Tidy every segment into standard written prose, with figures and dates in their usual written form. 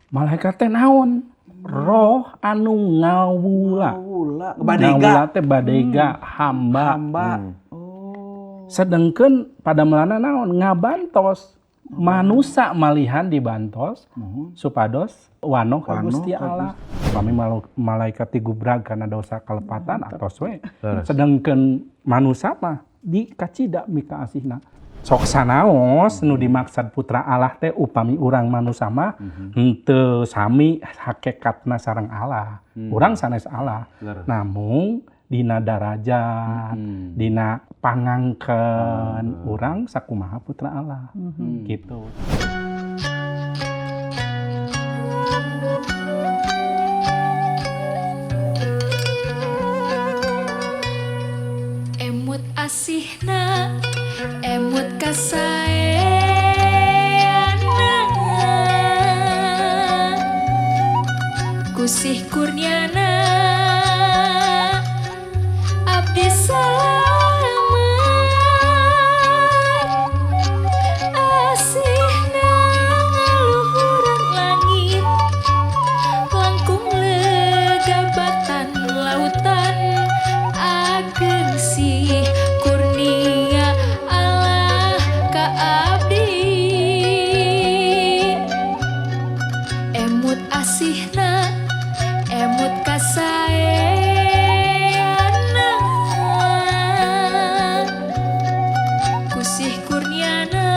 Malaikat teh naon? Roh anu ngawula. Ngawula, Ngawula teh badega, hamba. Hamba. Oh. Sedengkeun padamelana naon? Ngabantos. Manusa malihan dibantos supados wano ka Gusti Allah. Pami malaikat digubrag karena dosa kalepatan atos we. Sedengkeun manusa mah dikacida mika asihna. Sok sanaos nu dimaksad putra Allah teh upami urang manusa mah henteu sami hakikatna sareng Allah. Urang sanes Allah. Namung dina darajat, dina pangangkeun urang sakumaha putra Allah. Gitu. Emut asihna, emut kasaeana, kusih kurniana abdi salamet. Asihna ngaluhuran langit, langkung legabatan lautan, ageng sih kurnia Allah ka abdi. Emut asihna, emut kasaeana, kusih kurniana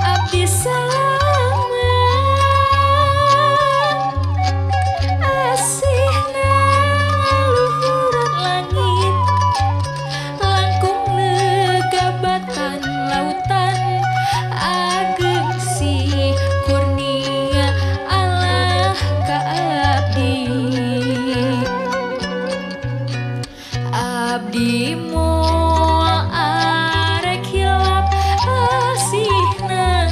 abdi salamet. Asihna ngaluhuran langit, langkung legabatan lautan, ageng sih kurnia Allah ka abdi. Abdi moal arek hilap asihna,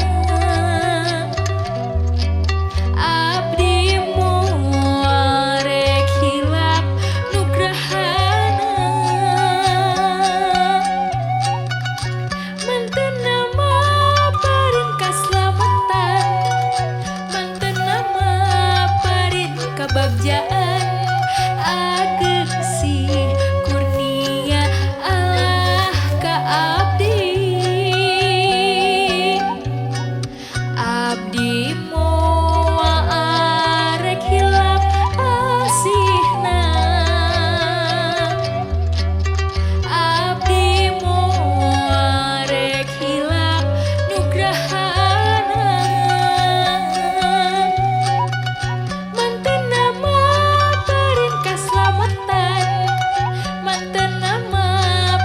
abdi moal rek hilap nugrahana, manten nama parin kaslametan, manten nama parin kabagjaan, ageng sih kurnia Allah ka abdi. Abdi moal arek hilap asihna, abdi moal rek hilap nugrahana, manten nama parin kaslametan, manten nama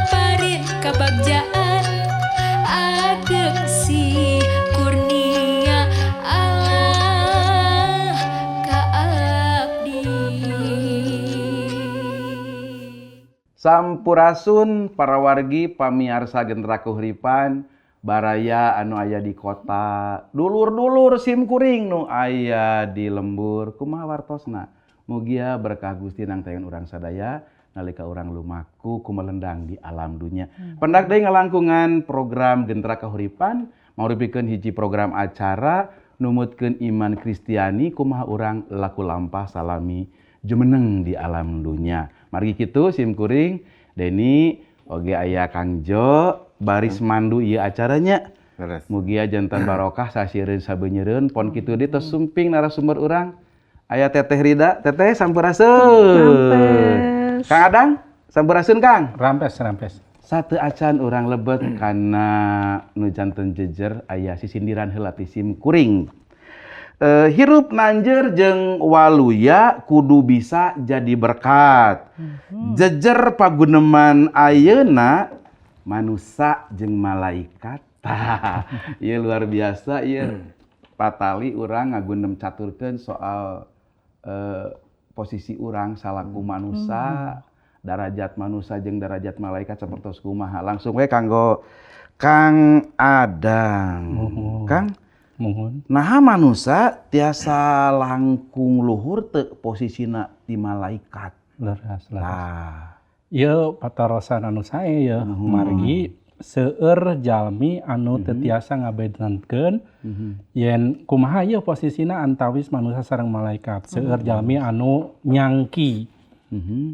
parin kabagjaan, ageng sih kurnia Allah ka abdi. Sampurasun para wargi pamiarsa Gentra Kahuripan baraya anu aya di kota, dulur-dulur sim kuring nu aya di lembur, kumaha wartosna? Mugia berkah Gusti nangtayan urang sadaya nalika urang lumaku kumelendang di alam dunya. Pendak deui ngalangkungan program Gentra Kahuripan mauripikeun hiji program acara numutkeun iman Kristiani kumaha urang laku lampah salami jumeneng di alam dunya. Margi kitu sim kuring Deni oge aya Kang Jo baris mandu ieu acaranya. Leres. Mugia jantan barokah sasieureun sabeunyereun pon kitu deui tos sumping narasumber urang. Aya Teteh Rida, Teteh sampurasun. Rampes. Kang Adang, sampurasun Kang. Rampes, rampes. Satu acan urang lebet kana nu janten jejer aya sisindiran heula ti sim kuring. Hirup nanjer jeung waluya kudu bisa jadi berkat. Jejer paguneman ayeuna manusa jeung malaikat. Tah, ieu luar biasa ieu. Patali urang ngagunem caturkeun soal posisi urang salaku manusa, darajat manusa jeung darajat malaikat sapertos kumaha. Langsung we kanggo Kang Adang. Muhun. Kang, Muhun. naha manusa tiasa langkung luhur teu posisina ti malaikat? Leres, leres. Tah. Ieu patarosan anu sae ye, margi Seueur jalmi anu teu tiasa ngabedenkeun yen kumaha ieu posisina antawis manusia sareng malaikat. Seueur jalmi anu nyangki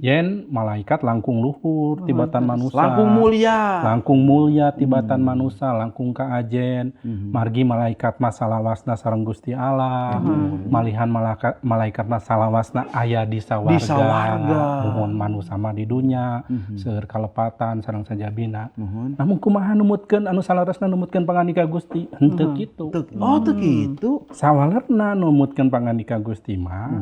yen malaikat langkung luhur tibatan manusia. Langkung mulia. Langkung mulia tibatan manusia, langkung kaajen. Margi malaikat mah salawasna sareng Gusti Allah. Malihan malaikat mah salawasna aya di sawarga. Di sawarga. Muhun manusia mah di dunya, seueur kalepatan sareng sajabina. Namun kumaha numutkeun anu salarasna numutkeun pangandika Gusti? Henteu kitu. Oh, teu kitu. Sawalerna numutkeun pangandika Gusti mah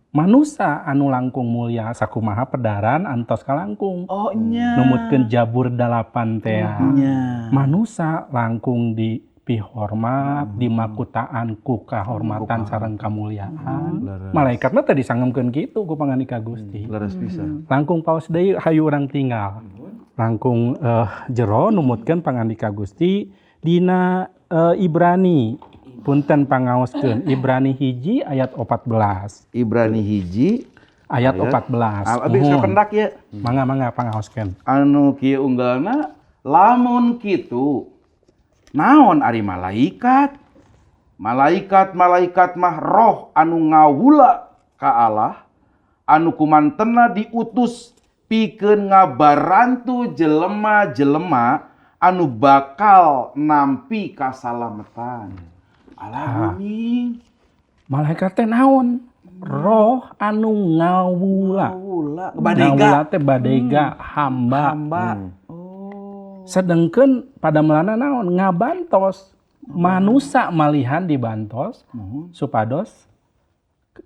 manusa anu langkung mulia sakumaha pedaran antos kalangkung. Oh nya. Numutkeun Jabur 8 teh. Nya. Manusa langkung dipihormat, dimakutaan ku kahormatan sareng kamuliaan. Malaikat mah teh disangemkeun kitu ku pangandika Gusti. Leres pisan. Langkung paos deui hayu urang tinggal. Langkung jero numutkeun pangandika Gusti dina Ibrani. Punten pangaoskeun Ibrani 1 ayat 14. Ibrani 1 ayat 14. Abi sapendak ya. Mangga-mangga pangaoskeun. Anu kieu unggalna lamun kitu naon ari malaikat? Malaikat-malaikat mah roh anu ngawula ka Allah anu kumantena diutus pikeun ngabarantu jelema-jelema anu bakal nampi kasalametan. Alah bumi. Malaikat teh naon? Roh anu ngawula. Badega. Ngawula teh badega, hamba. Oh. Sedengkeun pada melana naon? Ngabantos. Manusa malihan dibantos supados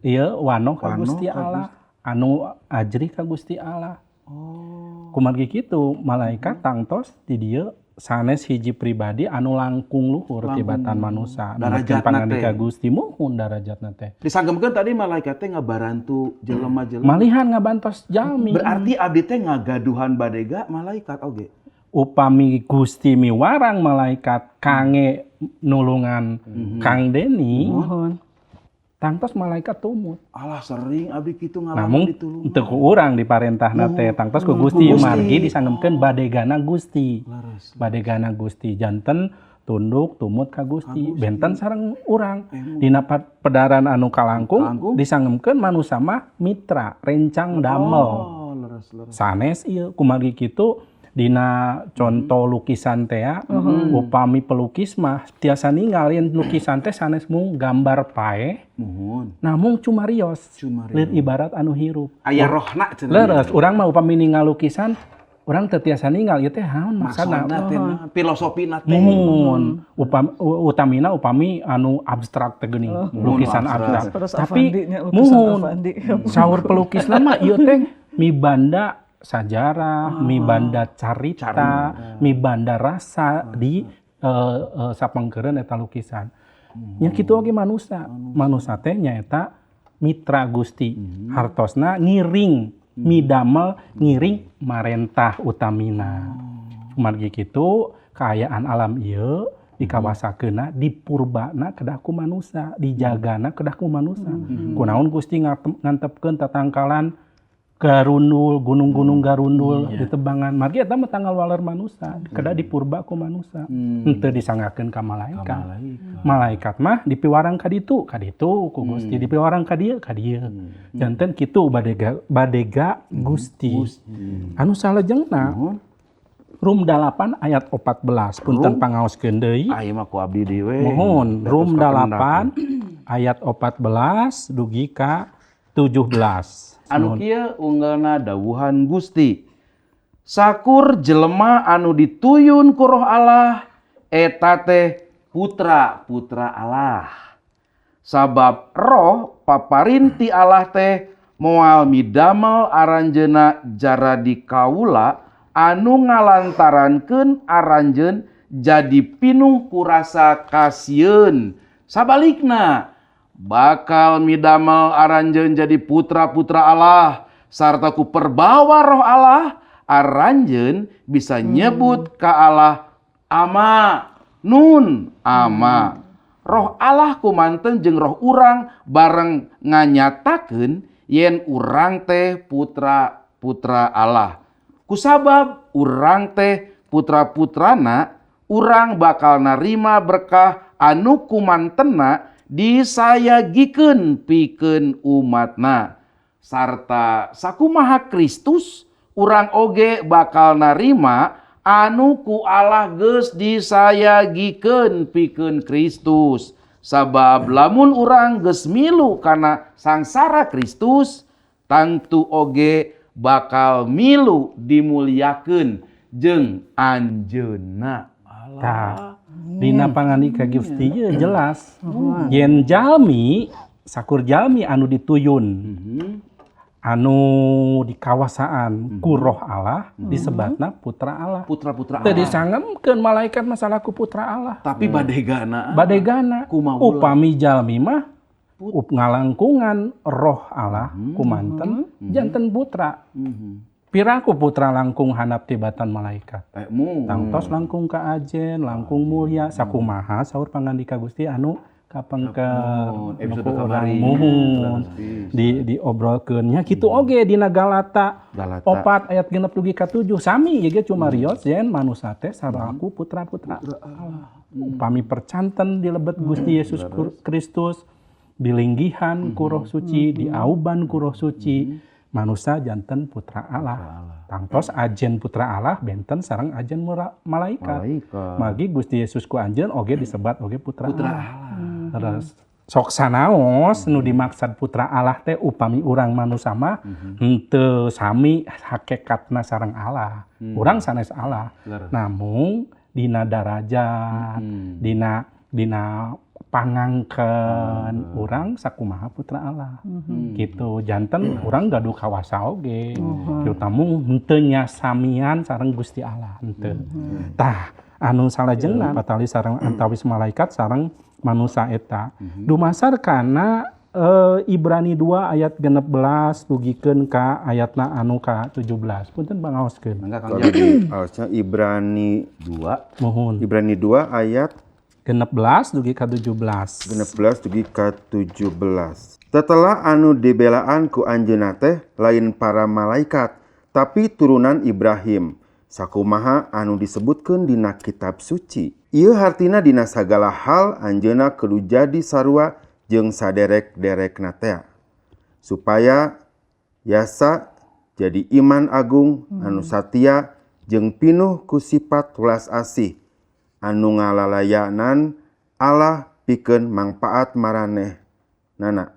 ieu wano ka Gusti Allah, anu ajri ka Gusti Allah. Oh. Kumargi kitu malaikat tangtos di dieu sanes hiji pribadi anu langkung luhur tibatan manusa. Darajatna pangandika teh. Gusti muhun darajatna teh. Disanggemkeun tadi malaikat teh ngabarantu jelema-jelema. Malihan ngabantos jalmi. Berarti abdi teh ngagaduhan badega malaikat oge. Upami Gusti miwarang malaikat kange nulungan Kang Deni, tangtos malaikat tumut. Alah sering abdi kitu ngalaman Namun ditulungan. teu ku urang diparentahna teh tangtos ku Gusti margi disangemkeun badegana Gusti. Leres. Badegana Gusti janten tunduk tumut ka Gusti. Benten sareng urang. Dina pedaran anu kalangkung disangemkeun manusa mah mitra rencang damel. Oh, leres leres. Sanes ieu kumargi kitu dina contoh lukisan teh upami pelukis mah tiasa ninggal yen lukisan teh sanes mung gambar paeh Muhun. namung cumarios. Cumarios. Lir ibarat anu hirup. Aya rohna cenah. Leres, urang mah upami ninggal lukisan urang teu tiasa ninggal ieu teh naon maksudna. Maksudna teh filosofina teh. Muhun. Utamina upami anu abstrak teh geuning, lukisan abstrak. Tapi muhun saur pelukisna mah ieu teh mibanda sajarah, mibanda carita, mibanda rasa di sapangkeureun eta lukisan. Nya kitu oge manusa. Manusa teh nyaeta mitra Gusti. Hartosna ngiring, midamel ngiring marentah utamina. Margi kitu kaayaan alam ieu dikawasakeunna, dipurbana kedah ku manusa, dijagana kedah ku manusa. Kunaon Gusti ngantepkeun tatangkalan garundul, gunung-gunung garundul ditebangan. Margi eta mah tanggal waler manusa, kedah dipurba ku manusa. Henteu disangakeun ka malaikat. Malaikat mah dipiwarang ka ditu ku Gusti, dipiwarang ka dieu, ka dieu. Janten kitu badega Gusti. Anu salajengna Rum 8 ayat 14 punten pangaoskeun deui. Ah ieu mah ku abdi deui we. Mohon Rum 8 ayat 14 dugi ka 17. Anu kieu unggalna dawuhan Gusti. Sakur jelema anu dituyun ku Roh Allah eta teh putra-putra Allah. Sabab roh paparinti Allah teh moal midamel aranjeuna jaradi kaula anu ngalantarankeun aranjeun jadi pinuh ku rasa kasieun. Sabalikna bakal midamel aranjeun jadi putra-putra Allah sarta ku perbawa roh Allah aranjeun bisa nyebut ka Allah ama nun ama. Roh Allah kumanten jeung roh urang bareng nganyatakeun yen urang teh putra-putra Allah. Kusabab urang teh putra-putrana, urang bakal narima berkah anu kumantena disayagikeun pikeun umatna. Sarta sakumaha Kristus, urang oge bakal narima anu ku Allah geus disayagikeun pikeun Kristus. Sabab lamun urang geus milu kana sangsara Kristus, tangtu oge bakal milu dimuliakeun jeung anjeunna. Tah, dina pangandika Gusti ieu jelas. Yen jalmi, sakur jalmi anu dituyun, anu dikawasaan ku Roh Allah, disebatna putra Allah. Putra-putra Teu Allah. Disangemkeun malaikat masalah ku putra Allah. Tapi badegana. Badegana. Kumaha ulah? Upami jalmi mah up ngalangkungan Roh Allah kumanten janten putra. Piraku putra langkung handap tibatan malaikat? Mu. Tangtos langkung ka ajen, langkung mulia, sakumaha saur pangandika Gusti anu kapengker Muhun, episode nu ku urang kamari. muhun di diobrolkeun nya kitu oge dina Galata, Galata. 4 ayat 6 dugi ka 7 sami ieu ge cumarios yen manusa teh salaku putra-putra Allah. Upami percanten di lebet Gusti Yesus Kristus, dilinggihan ku Roh Suci, diauban ku Roh Suci, manusa janten putra Allah. Tangtos ajen putra Allah benten sareng ajen malaikat. Malaikat. Magi Gusti Yesus ku anjeun oge disebat oge putra, Putra Allah. Terus sok sanaos nu dimaksad putra Allah teh upami urang manusa mah henteu sami hakikatna sareng Allah. Urang sanes Allah. Leres. Namung dina darajat, dina dina pangangkeun urang sakumaha putra Allah. Gitu. Janten urang gaduh kawasa oge. Kitu namung henteu nyasamian sareng Gusti Allah henteu. Tah, anu salajengna patali sareng antawis malaikat sareng manusa eta. Dumasar kana Ibrani 2 ayat 16 dugikeun ka ayatna anu ka 17. Punten pangaoskeun. Mangga Kang Kalau Jang. di awasnya Ibrani 2. Muhun. Ibrani 2 ayat 16 dugi ka 17. 16 dugi ka 17. Setelah anu dibelaan ku anjeunna teh lain para malaikat, tapi turunan Ibrahim. Sakumaha anu disebutkeun dina kitab suci. Ieu hartina dina sagala hal anjeunna kudu jadi sarua jeung saderek-derekna tea. Supaya Yasa jadi iman agung anu satia jeung pinuh ku sifat welas asih anu ngalalayanan Allah pikeun mangpaat maraneh nana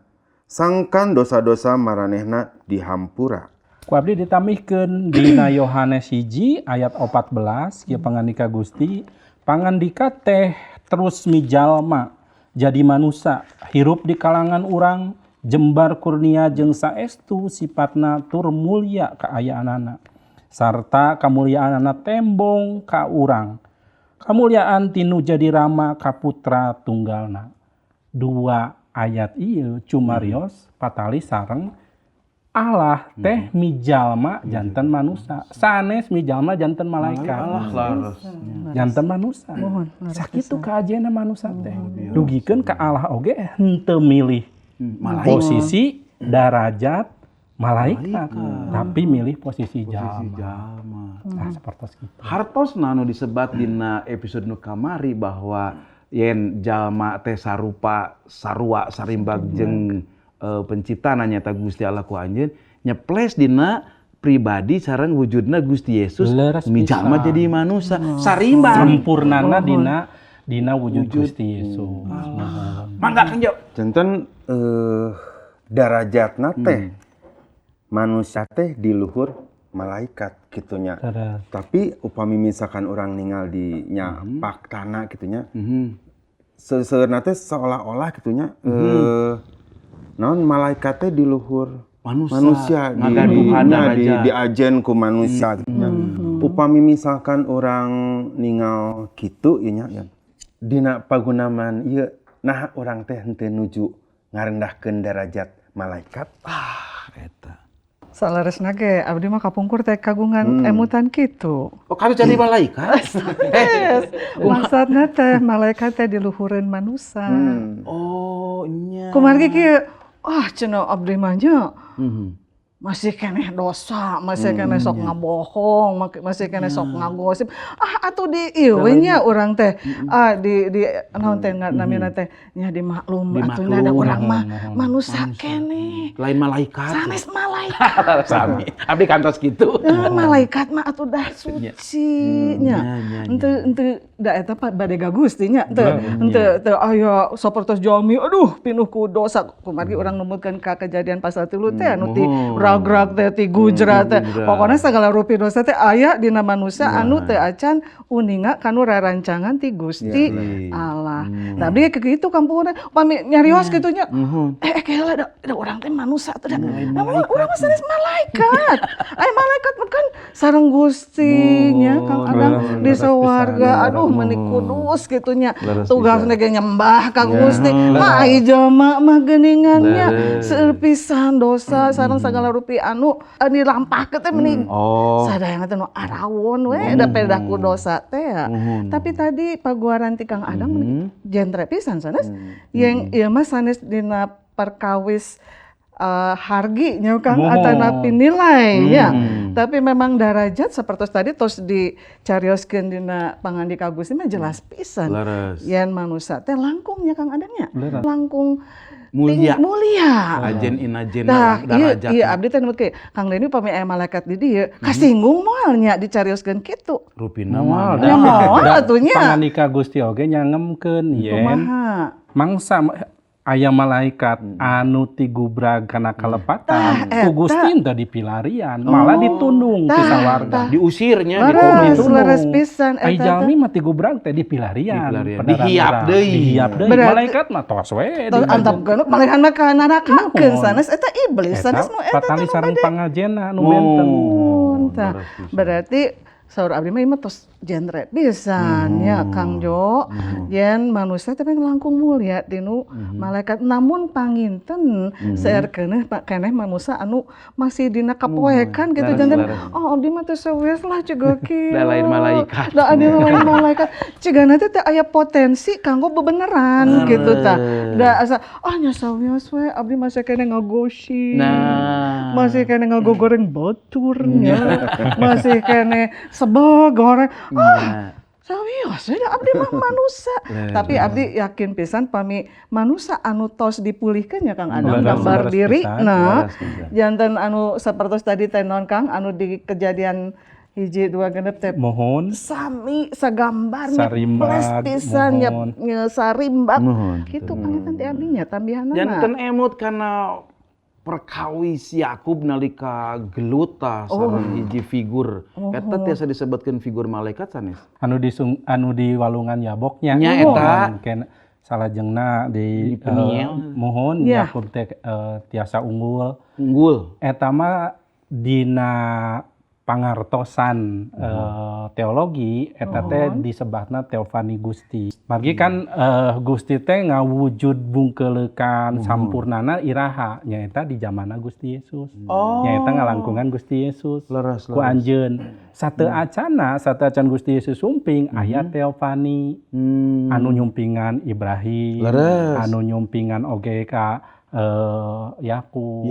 sangkan dosa-dosa maranehna dihampura. Ku abdi ditambihkeun dina Yohanes 1 ayat 14 kieu pangandika Gusti, pangandika teh terus mijalma jadi manusa hirup di kalangan urang, jembar kurnia jeung saestu sifatna tur mulia kaayaanana sarta kamuliaanana tembong ka urang, kamuliaan tinu jadi rama ka putra tunggalna. Dua ayat ieu cumarios patali sareng Allah teh mijalma janten manusa, sanes mijalma janten malaikat. Allah leres. Janten manusa. Muhun, leres. Sakitu kaajena manusa teh dugikeun ka Allah oge henteu milih Malaikat. posisi darajat malaikat, tapi milih posisi Posisi jalma. jalma. Nah, seperti itu. Hartosna anu disebat dina episode nu kamari bahwa yen jalma teh sarupa sarua sarimbag jeung penciptana nyaeta Gusti Allah ku anjeun nyeples dina pribadi sareng wujudna Gusti Yesus Leres mijalma pisan. jadi manusia sarimbang. Sempurnana dina dina wujud Gusti Yesus. Mangga Kang Jo. Janten darajatna teh manusia teh di luhur malaikat gitunya. Terus. Tapi upami misalkan orang ningal di nya faktana gitunya, seuseurna teh seolah-olah gitunya naon malaikat teh di luhur Manusia. Manusia di Ngagaduhan nya, di darajat. diajen ku manusia gitunya. Upami misalkan orang ningal kitu ieu nya ya. Dina pagunaman ieu nah orang teh henteu nuju ngarendahkeun derajat malaikat. Ah, eta. Saleresna ge abdi mah kapungkur teh kagungan emutan kitu. Oh, kamu jadi malaikat? Yes. Maksudna teh malaikat teh diluhureun manusa. Oh, nya. Kumargi kieu, ah cenah abdi mah nya. Masih keneh dosa, masih keneh sok ngabohong, masih keneh sok ngagosip. Ah atuh di ieu we nya urang teh. Ah di naon teh namina teh nya dimaklum atuh da urang mah manusia keneh. Lain malaikat. Sanes malaikat. Sami. Abdi kantos kitu. Malaikat mah atuh dah suci nya. Henteu da eta bade ka Gusti nya. Henteu teu aya sapertos jalmi aduh pinuh ku dosa. Kumargi urang numutkeun ka kejadian pasal 3 teh anu ti rag-rag teh ti gujra teh. Pokona sagala rupi dosa teh aya dina manusia anu teu acan uninga kanu rarancangan ti Gusti Allah. Tah abdi kitu kampungna pami nyarios kitu nya. Kela da urang teh manusia teh da. Urang mah sanes malaikat. Aya malaikat mah kan sareng Gusti nya Kang Adang di sawarga. Aduh meni kudus kitu nya. Tugasna ge nyembah ka Gusti. Mah ai jelema mah geuningan nya seueur pisan dosa sareng sagala rupi anu dilampahkeun teh meni sadayana teh nu arawon we da pedah ku dosa teh ya. Tapi tadi paguaran ti Kang Adang meni jentre pisan sanes. Yang ieu mah sanes dina perkawis hargi nya Kang atanapi nilai ya. Tapi memang darajat seperti tadi tos dicarioskeun dina pangandika Gusti mah jelas pisan. Yen manusia teh langkung nya Kang Adang nya. Langkung mulia. Mulia. Ajen inajena darajat. Iya, abdi teh numut Kang Deni upami aya malaikat di dieu, kasinggung moal nya dicarioskeun kitu. Rupina moal. Moal atuh nya. Pangandika Gusti oge nyangemkeun yen. Mangsa aya malaikat anu tigubrag kana kalepatan, ku Gusti teu dipilarian, malah ditundung ti sawarga. Diusirnya, ditundung. Leres pisan eta. Ai jalmi mah tigubrag teh dipilarian, dihiap deui. Dihiap deui. Malaikat mah tos we. Antapkeun malehan mah ka narakakeun sanes eta iblis, sanes nu eta patali sareng pangajena nu benten. Berarti saur abdi mah ieu mah tos genre pisan nya Kang Jo. Yen manusia teh langkung mulia tinu malaikat, namun panginten seueur keneh keneh manusia anu masih dina kapoekan gitu janten oh abdi mah teu sawios lah ciga kieu. Da lain malaikat. Da abdi mah lain malaikat. Cigana teh aya potensi kanggo bebeneran gitu tah. Da asa ah nya sawios we abdi masih keneh ngagosip. Nah. Masih keneh ngagogoreng batur nya. Masih keneh sebel goreng. Ah, sawios we abdi mah manusia. Tapi abdi yakin pisan pami manusia anu tos dipulihkeun ya Kang Adang gambar diri. Nah, janten anu sapertos tadi teh non Kang anu di kejadian 1, 2 6 teh mohon sami sagambarnya plus pisan nya sarimbak kitu panginten teh abdi nya tambihanana. Janten emut kana perkawis Yakub nalika geluta sareng hiji figur. Eta tiasa disebutkeun figur malaikat sanes. Anu di anu di walungan Yaboknya. Nya eta salajengna di Peniel. Mohon Yakub teh tiasa unggul. Unggul. Eta mah dina pangartosan teologi eta teh disebatna teofani Gusti. Margi kan Gusti teh ngawujud bungkeleukan sampurnana iraha nyaeta di zamanna Gusti Yesus. Nyaeta ngalangkungan Gusti Yesus. Leres, ku anjeun. Sateu acana, sateu acan Gusti Yesus sumping aya teofani anu nyumpingan Ibrahim, anu nyumpingan oge ka Yakub.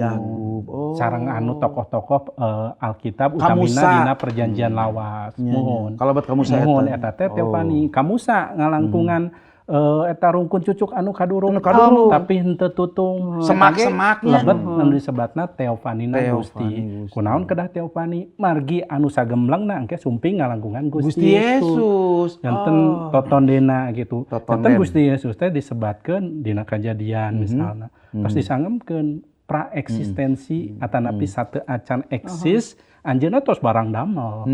Sareng anu tokoh-tokoh Alkitab utamina dina perjanjian lawas. Mohon. Kalau buat kamu mohon eta teh teofani. Ka Musa ngalangkungan eta rungkun cucuk anu kadurung. Tapi henteu tutung. Semak-semaknya. Lebet anu disebatna teofanina Gusti. Kunaon kedah teofani? Margi anu sagemblengna engke sumping ngalangkungan Gusti Yesus. Janten totondena gitu. Janten Gusti Yesus teh disebatkeun dina kajadian misalna. Terus disangemkeun praeksistensi atanapi sateu acan eksis anjeunna tos barang damel.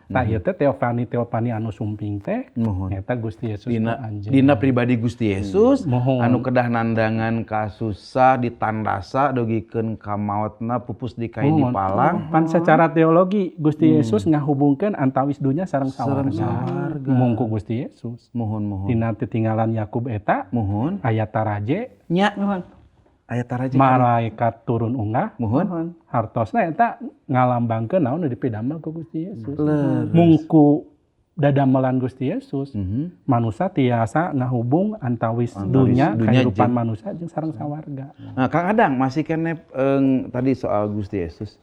Tah ieu teh teofani anu sumping teh nyata Gusti Yesus anjeun. Dina pribadi Gusti Yesus anu kedah nandangan kasusah ditandasa dugikeun ka maotna pupus di kai di palang. Pan secara teologi Gusti Yesus ngahubungkeun antawis dunya sareng sawarga. Mungku Gusti Yesus. Mohon. Dina titinggalan Yakub eta aya taraje nya. Aya taraje malaikat turun unggah mohon hartosna eta ngalambangkeun naon nu dipidamel ku Gusti Yesus. Mungku dadamelan Gusti Yesus, manusia tiasa ngahubung antawis dunya, dunya kehidupan manusia jeung sareng sawarga. Nah, Kang Adang masih keneh tadi soal Gusti Yesus.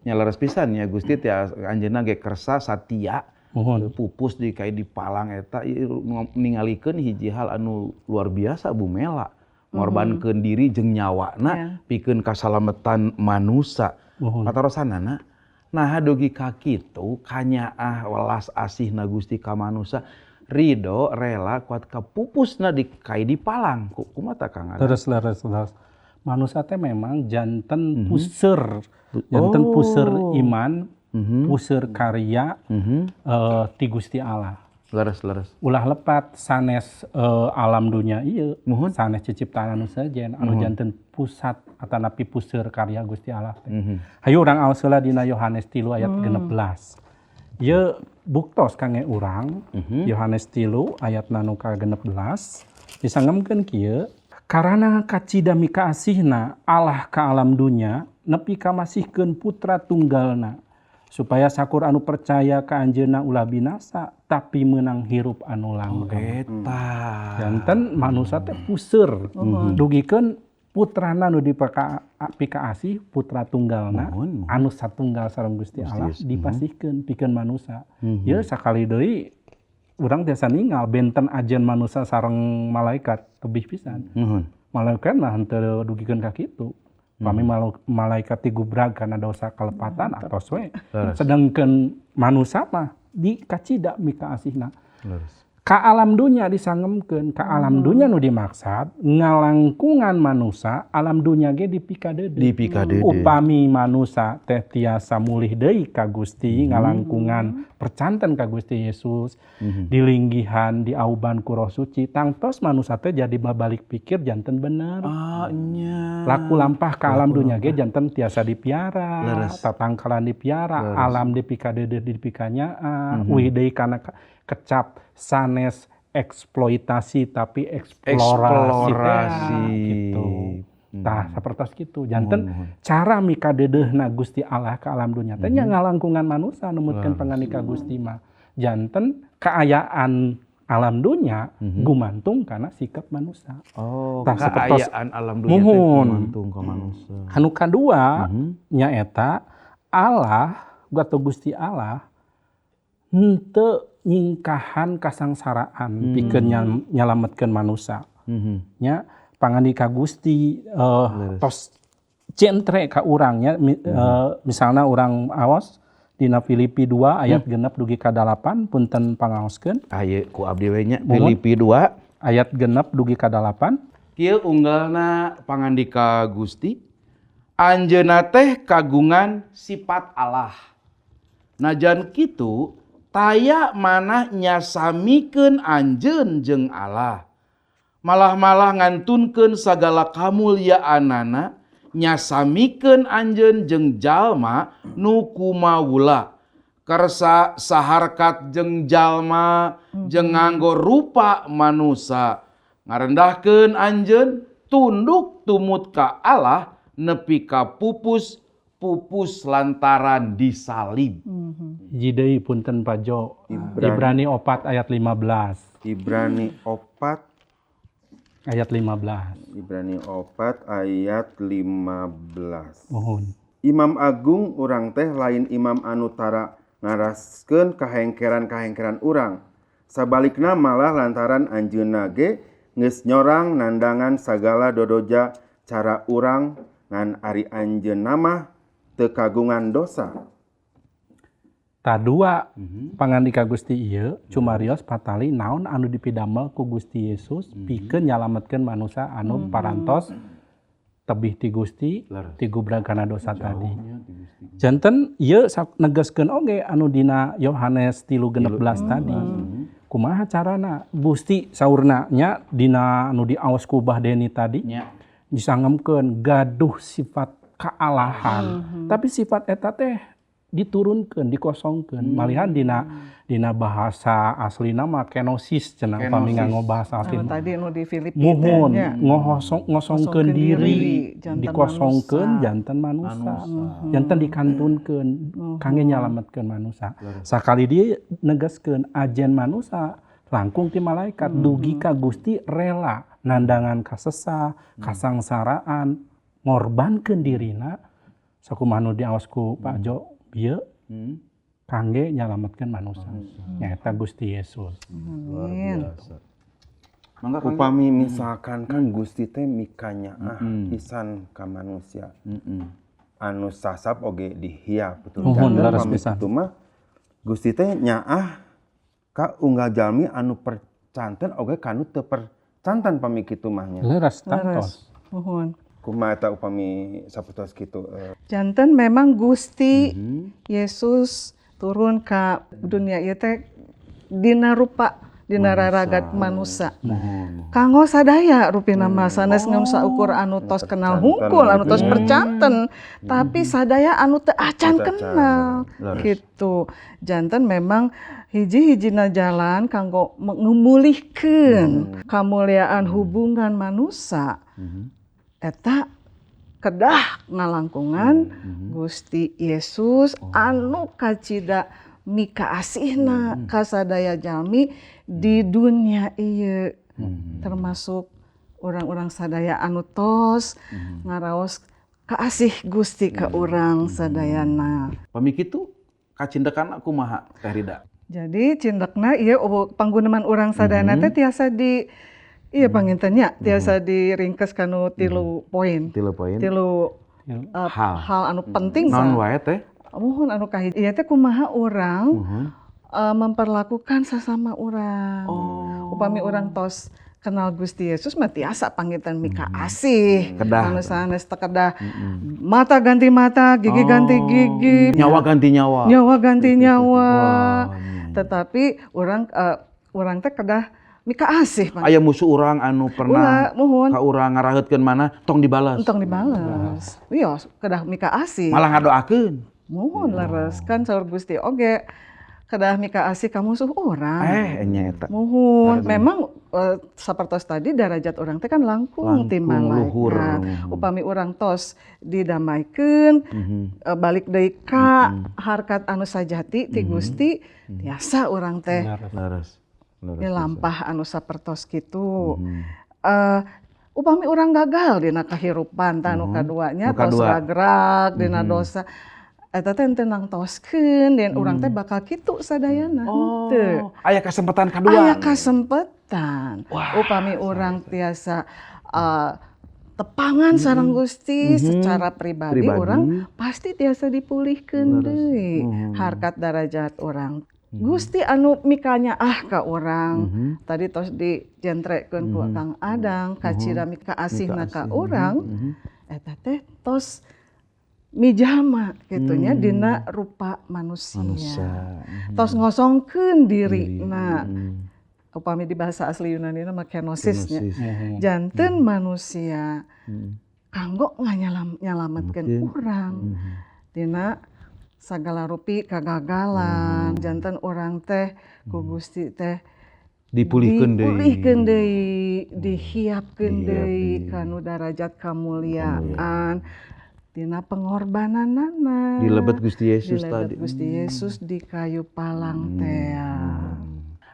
Nya leres pisan ya Gusti teh anjeunna ge kersa satia. Muhun. Pupus di kai di palang eta ieu ningalikeun hiji hal anu luar biasa Bu Mela. Ngorbankeun diri jeung nyawana pikeun kasalametan manusa. Muhun. Patarosanana nah dugi ka kitu kanyaah welas asihna Gusti ka manusa ridho rela kuat kapupusna di kai di palang. Kumaha tah Kang Adang? Terus leres leres. Manusia teh memang janten puseur, janten puseur iman, puseur karya ti Gusti Allah. Leres leres. Ulah lepat sanes alam dunia ieu, Muhun. sanes ciciptaan anu sejen anu janten pusat atanapi puseur karya Gusti Allah teh. Hayu urang aos heula dina Yohanes 3 ayat 16. Ieu buktos kangge urang, Yohanes 3 ayat nu ka-16 disangemkeun kieu, karana kacida mikaasihna Allah ka alam dunya nepi ka masihkeun putra tunggalna supaya sakur anu percaya ka anjeunna ulah binasa tapi menang hirup anu langgeng. Eta. Janten manusia teh puseur dugikeun putrana nu dipikaasih putra tunggalna Muhun, muhun. anu satunggal sareng Gusti Allah Yesus. dipasihkeun pikeun manusia. Ieu sakali deui urang tiasa ningal benten ajen manusia sareng malaikat tebih pisan. Muhun. Malaikat mah henteu dugikeun ka kitu. Pami malaikat digubrag karena dosa kelepatan atos we. Leres. Sedangkan manusia mah dikacida mikaasihna. Leres. Ka alam dunya disangemkeun, ka alam dunya nu dimaksad ngalangkungan manusia, alam dunya ge dipikadeudeuh. Dipikadeudeuh. Upami manusia teh tiasa mulih deui ka Gusti, ngalangkungan percanten ka Gusti Yesus, dilinggihan, diauban ku Roh Suci, tangtos manusia teh jadi babalik pikir janten bener. Ah, nya. Laku lampah ka alam dunya ge janten tiasa dipiara, Leres. tatangkalan dipiara, alam dipikadeudeuh dipikanyaah, uih deui kana kecap sanes eksploitasi tapi eksplorasi, teh, Eksplorasi. gitu. Tah sapertos kitu. Janten cara mikadeudeuhna Gusti Allah ka alam dunya teh nya ngalangkungan manusia numutkeun pangandika Gusti mah. Janten kaayaan alam dunya gumantung kana sikap manusia. Oh, Tah, sapertos- kaayaan alam dunia teh Muhun. gumantung ka manusia. Anu kadua nyaeta Allah atau Gusti Allah henteu nyingkahan kasangsaraan pikeun nyalametkeun manusia. Nya pangandika Gusti tos centre ka urang nya misalna urang aos dina Filipi 2 ayat 6 dugi ka 8 punten pangaoskeun Aye ku abdi we nya Muhun. Filipi 2 ayat 6 dugi ka 8. Kieu unggalna pangandika Gusti anjeunna teh kagungan sifat Allah. Najan kitu taya manah nyasamikeun anjeun jeung Allah. Malah-malah ngantunkeun sagala kamulyaanana nyasamikeun anjeun jeung jalma nu kumawula. Kersa saharkat jeung jalma jeung nganggo rupa manusa. Ngarendahkeun anjeun tunduk tumut ka Allah nepi ka pupus pupus lantaran disalib. Hiji deui punten Pajo. Ibrani. Ibrani 4 ayat 15. Ibrani 4 Ayat 15. Ibrani 4 ayat 15. Mohon. Imam Agung urang teh lain imam anu tara ngaraskeun kahengkeran-kahengkeran urang. Sabalikna malah lantaran anjeunna ge geus nyorang nandangan sagala dodoja cara urang ngan ari anjeunna mah teu kagungan dosa. Tadua pangandika Gusti ieu cumarios patali naon anu dipidamel ku Gusti Yesus pikeun nyalametkeun manusia anu parantos tebih ti Gusti tigubrag kana dosa tadi. Janten ieu negeskeun oge anu dina Yohanes 3:16 tadi. Kumaha carana Gusti saurna nya dina anu diaos ku Bah Deni tadi Nya. disangemkeun gaduh sifat kealahan. Tapi sifat eta teh diturunkeun, dikosongkeun. Malihan dina bahasa aslina mah kenosis cenah upami nganggo bahasa asli. Tadi nu di Filipi muhun ngosongkeun diri, dikosongkeun janten manusa. Janten dikantunkeun kangge nyalametkeun manusa. Sakali dia negaskeun ajen manusa langkung ti malaikat dugi ka Gusti rela nandangan kasesah, kasangsaraan, ngorbankeun dirina sakumaha nu diaos ku Pak Jo bieu kangge nyalametkeun manusa. Nyaeta Gusti Yesus. Luar biasa. Upami misalkan kan Gusti teh mikanyaah pisan ka manusia. Anu sasap oge dihiap betul. Muhun leres pisan. Kitu mah Gusti teh nyaah ka unggal jalmi anu percanten oge kanu teu percanten pami kitu mah nya. Leres tangtos. Muhun. Kumaha eta upami sapertos kitu? Janten memang Gusti Yesus turun ka dunia ieu teh dina rupa dina raragat manusa. Kanggo sadaya rupina mah sanes ngan saukur anu tos kenal hungkul, anu tos percanten, tapi sadaya anu teu acan kenal gitu. Janten memang hiji-hijina jalan kanggo ngemulihkeun kamuliaan hubungan manusa. Eta kedah ngalangkungan Gusti Yesus anu kacida mikaasihna kasadaya jalmi di dunia ieu, termasuk orang-orang sadaya anu tos ngaraos kaasih Gusti ka urang sadayana. Pami kitu kacindekana kumaha Teh Rida? Jadi cindekna ieu pangguneman urang sadayana teh tiasa di iya pangintennya tiasa diringkes kanu 3 poin. 3 poin. Tilu hal anu penting. Naon wae teh? Muhun anu kahiji ieu teh kumaha urang memperlakukan sasama urang. Upami urang tos kenal Gusti Yesus mah tiasa panginten mika asih. Anu sanes teh kedah mata ganti mata, gigi ganti gigi, nyawa ganti nyawa. Nyawa ganti nyawa. Tetapi urang teh kedah mika asih. Aya musuh urang anu pernah ka urang ngaraheutkeun mana tong dibales. Tong dibales. Iya, kedah mika asih. Malah ngadoakeun. Muhun leres kan saur Gusti oge kedah mika asih ka musuh urang. Nya eta. Muhun memang sapertos tadi darajat urang teh kan langkung ti malaikat. Upami urang tos didamaikeun balik deui ka harkat anu sajati ti Gusti tiasa urang teh. Leres. Lampah anu sapertos kitu. Upami urang gagal dina kahirupan tah anu kaduanya tos ragrag dina dosa eta teh henteu nangtoskeun dan urang teh bakal kitu sadayana henteu. Aya kasempatan kadua. Aya kasempatan. Upami urang tiasa tepangan sareng Gusti secara pribadi urang pasti tiasa dipulihkeun deui harkat darajat urang. Gusti anu mikanya ka urang tadi tos dijentrekeun ku Kang Adang kacida mika asihna ka urang eta teh tos mijalma kitunya dina rupa manusia. Tos ngosongkeun dirina. Upami di bahasa asli Yunani mah kenosis nya. Janten manusia kanggo nganyalametkeun urang dina sagala rupi kagagalan, janten urang teh ku Gusti teh dipulihkeun deui, dihiapkeun deui kanu darajat kamuliaan dina pengorbananana. Dilebet Gusti Yesus tadi. Dilebet Gusti Yesus di kayu palang teh.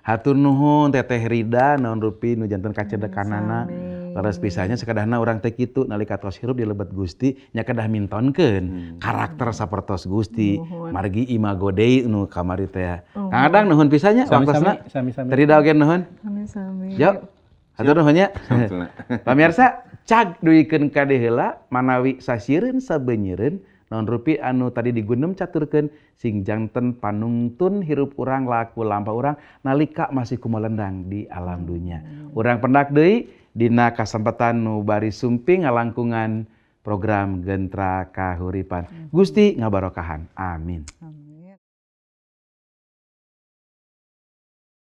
Hatur nuhun Teteh Rida naon rupi nu janten kacedekanana. Leres pisannya sakadahna urang teh kitu nalika tos hirup di lebet Gusti nya kedah mintonkeun karakter sapertos Gusti margi imago Dei nu kamari teh. Kang Adang nuhun pisannya waktosna. Sami-sami. Teh Rida oge nuhun. Sami-sami. Yo. Hatur nuhun nya. Pamirsa cag duikeun ka heula manawi sasireun sabeunyireun naon rupi anu tadi digunem caturkeun sing janten panungtun hirup urang laku lampah urang nalika masih kumalendang di alam dunya. Urang pendak deui dina kasempatan nu bari sumping ngalangkungan program Gentra Kahuripan. Gusti ngabarokahan. Amin. Amin.